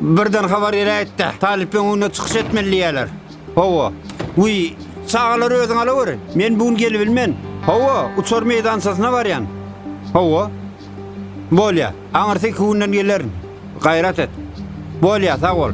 Birden habar geläýtdä, talyp öňünde çykyş etmeli diýýäler. Hawa. Wiý, çagalary özüň alaweri. Men bu gün gelibilmen. Hawa, uçar meýdançasyna barýan. Hawa. Bolýa. Aňyrsy iki günden gelerin. Gaýrat et. Bolýa, sag bol.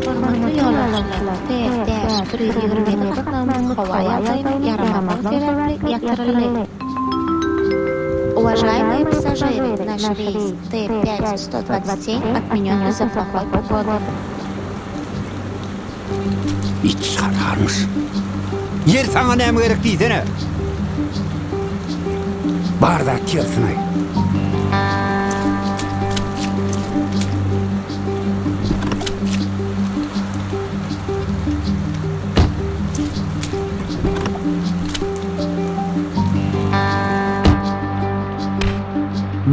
Hormatly ýolagçylar, T 527 gatnawymyz howa ýagdaýynyň ýaramazlygy sebäpli ýatyryldy. Uwažaýmyýe passažiry, naş reýs T 527 otmenýon iz-za plohoý pogody. It çykararmyş. Ýer saňa näme gerek diýsene. Bar zat tersine.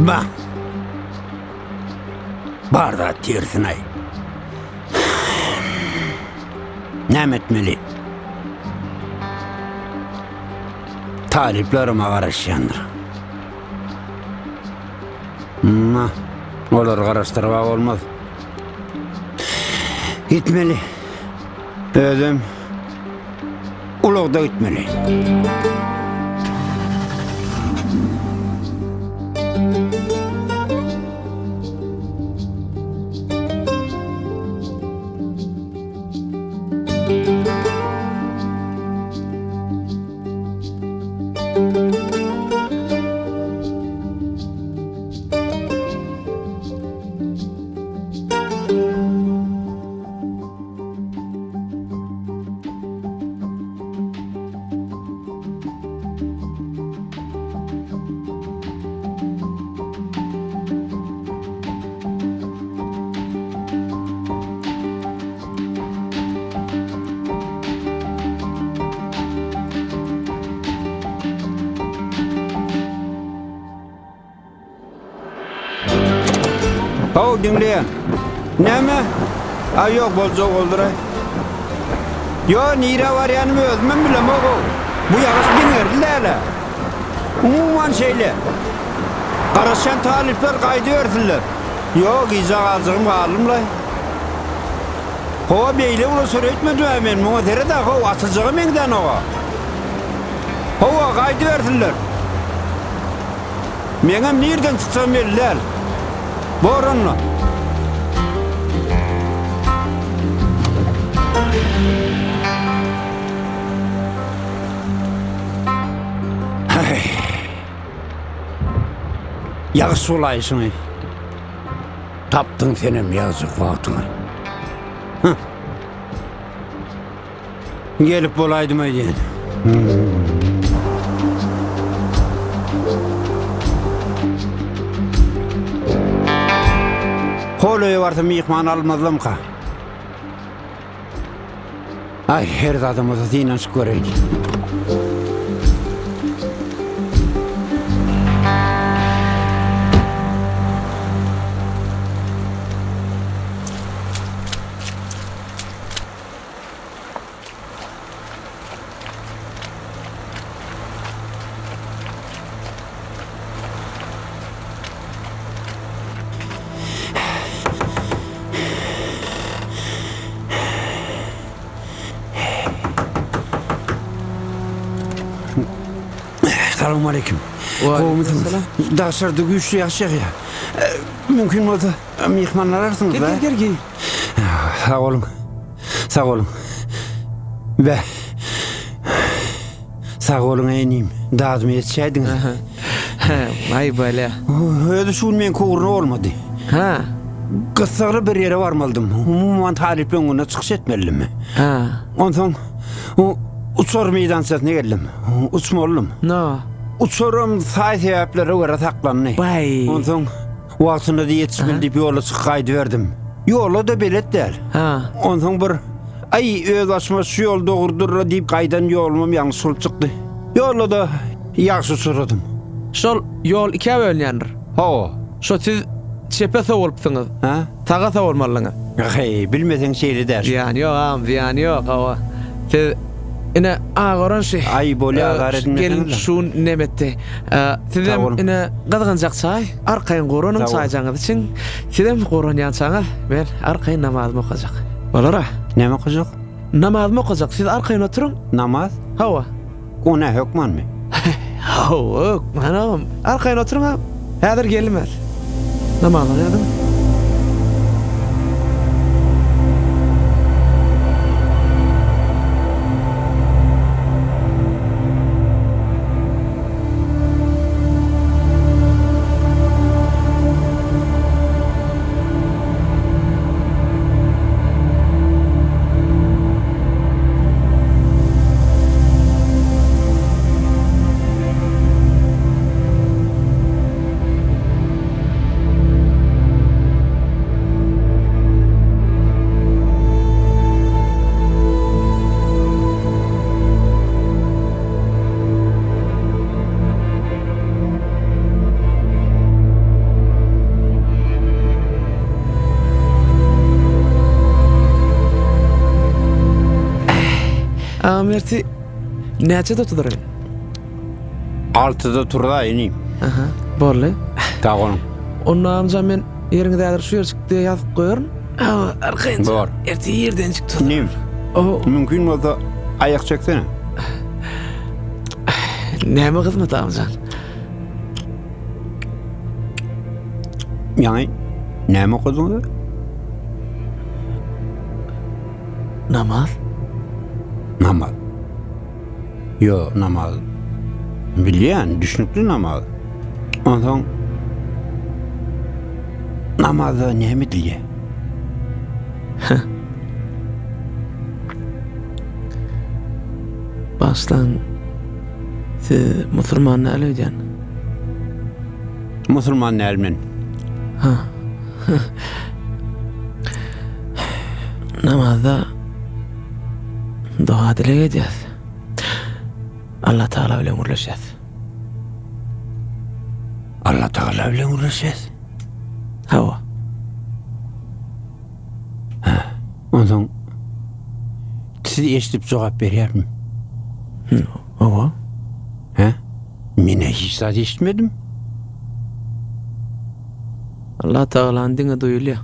Bah. Bar zat tersine. Näme etmeli? Talyplaryma garaşýandyr. Ma, olar garaşdyryba bolmaz. Gitmeli. Özüm ulagda gitmeli. Haw, diňleýän. Näme? A ýok, boljak boldur-aý. Ýo, nirä barýanymy özümem bilemok-ow. Bu ýagyş diňerli däl-ä. Umuman şeýle. Garaşýan talyplar gaýdybersinler. Ýo, gijä galjagym galdym-laý. Hawa, beýle ulaşar öýtmedim-ä men, muňa seret-ä, how, atyljaga meňzänok-a. Hawa, gaýdybersinler. Meňem nirden çykjagym belli däl. Bor onda. Häý. Ýagyş bolaýşyňy. Tapdyň senem ýagjak wagtyňy. Hah. Gelip bolaýdym öýdýän. Hol öýe barsam myhman almazlamka. Aý, her zadymyzy synanyşyp göreýin. Salam aleyküm. Gowumysyňyz? Daşarda güýçli ýagyş ýagýar. Mümkin bolsa myhman alarsyňyz. Gel, gel, gel. Sag boluň. Sag boluň. Be. Sag boluň enim. Dadyma ýetişäýdiňiz. Aý bala. Özi şu gün meňki ugruna bolmady. Ha. Gyssagly bir ýere barmalydym. Umuman talyp öňünde çykyş etmelidim. Ha. Onsoň uçar meýdançasyna geldim. Uçmalydym. No. Uçarym saý sebäplere görä saklandy. Baý. Onsoň wagtynda ýetişmeli diýip ýola çykyp gaýdyberdim. Ýola-da belet däl. Ha. Onsoň bir, Aý, öz başyma şu ýol dogrudyr-la diýip gaýdan ýolumam ýalňyş bolup çykdy. Ýolda-da ýagşy uçradym. Şol ýol ikä bölünýändir. Hawa. Şo siz çepe sowulypsyňyz. Hä? Saga sowulmalydyňyz. Heý, bilmeseň şeýle däl. Zyýany ýok agam, zyýany ýok, hawa. Siz, ine, Agaran şy. Aý, bolýa, azar edinmeseňizle. Gelin şu gün neme etdi. Sizem, ine, gyzgynjak çaý. Arkaýyn guranyň çaýjaňyzy içiň. Sizem guranýançaňyz, men arkaýyn namazymy okajak. Bolar-a? Näme okajak? Namazymy okajak. Siz arkaýyn oturyň. Namaz? Hawa. O nä, hökmanmy? Hawa, hökman agam. Arkaýyn oturyň-a. Häzir gelmez. Namazyňy ýazyň. Agam erti näçede oturdyr? Altyda turda inim. Aha, boldy. Sag boluň. Onda amca men ýeriňizi häzir şu ýerjikde ýazyp goýaryn. Hawa, arkaýyn. Bor. Ertir irdenjik tur. Inim. O, Mümkin bolsa aýak çeksene. näme hyzmat amcan? Ýaňy näme okadyňyz? Namaz. Namaz. Ýo, namaz. Bilýän, düşnükli namaz. Onsoň namazda näme edilýär? Başlan siz musulman däl öýdýän. Musulman däl men. Ha. Namazda doga dileg edýäs. Allah Tagala bilen gürleşýäs. Allah Tagala bilen gürleşýäs. Hawa. Hä. Onsoň siz eşidip jogap berýärmi? Hawa. Hä? Men-ä hiç zat eşitmedim. Allah Tagalany diňe duýulýar.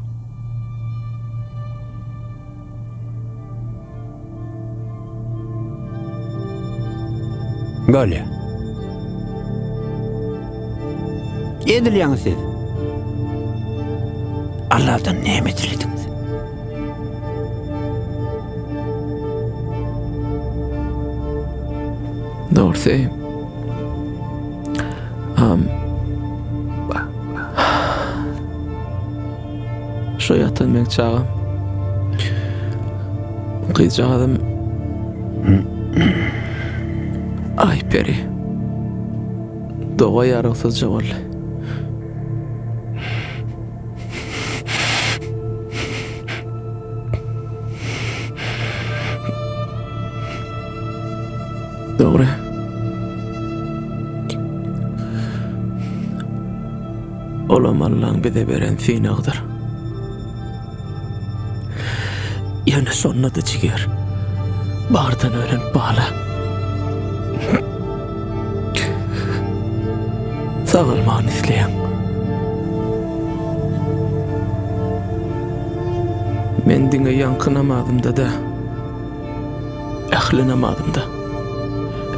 Bolýar. Edil ýaňy siz. Allahdan näme dilediňiz? Dogrusy, am, şo ýatan meň çagam. Gyzjagazym Aýperi. Doga ýarawsyzja boldy. Dogry. Olam Allaň bize beren synagydyr. Ýöne şonda-da jiger, bagyrdan ölen bala. Sagalmagyny isleýän. Men diňe ýaňky namazymda-da, ähli namazymda,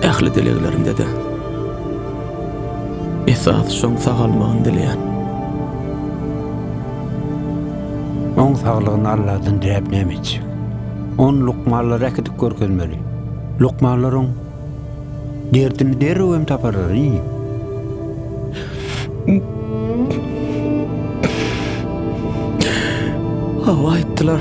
ähli dileglerimde-de esasy şoň sagalmagyny dileýän. Oň saglygyny Alladan diläp näme etjek? Ony lukmanlara äkidip görkezmeli. Lukmanlar oň derdini derrew hem taparlar, iý. Hawa aýtdylar.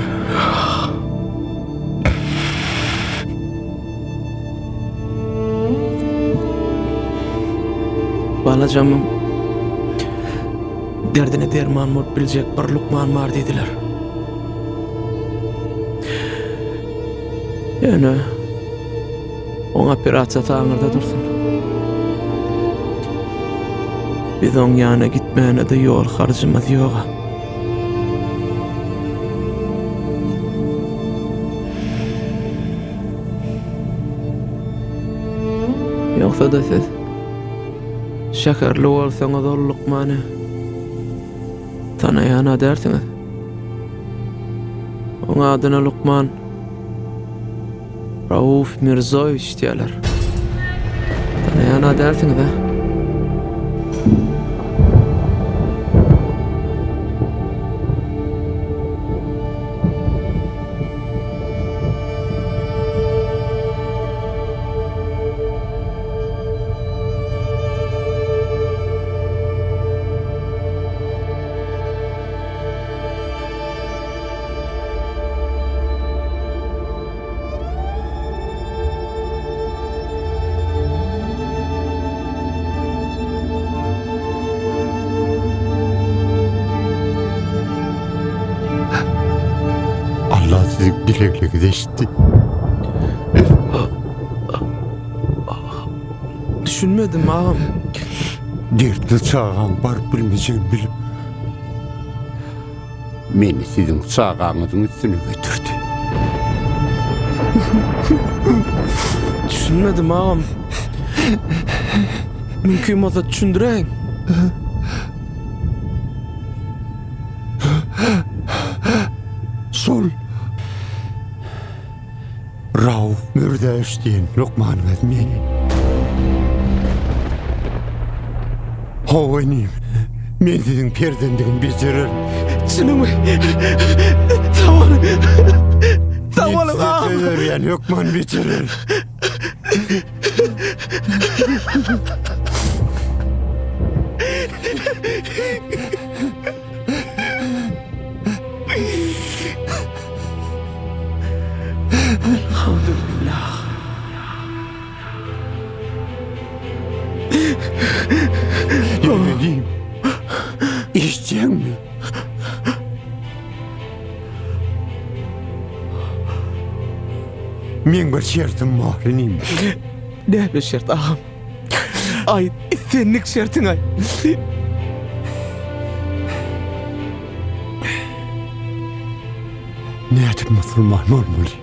Balajamyň derdine derman bolup biljek bir lukman bar diýdiler. Ýöne oň operasiýasy aňyrda dursun. Biz oň ýanyna gitmäne-de ýol harjymyz ýog-a. Ýogsa-da siz şäherli bolsaňyz ol lukmany tanaýan-a dälsiňiz. Oň adyna lukman Rauf Mirzoýewiç diýýärler. Tanaýan-a dälsiňiz-ä? Allah siziň dilegleriňizi eşitdi. Düşünmedim agam. Dertli çagaň baryp bilmejegini bilip, Meni siziň çagaňyzyň üstüne getirdi. Düşünmedim agam. Mümkin bolsa düşündiräýiň. Şol Rauf Mürzäýewiç diýen lukmanyňyz men. Hawa inim, men siziň perzendiňizi bejererin. Çynyňmy? Sag boluň. Sag boluň agam. Söz berýän, hökman bejererin. Elhamdülillah. Ýöne Eşitýäňmi? Meň bir şertim bar inim. Näme şert agam? Aýt, islendik şertiňi aýt. Nädip musulman bolmaly?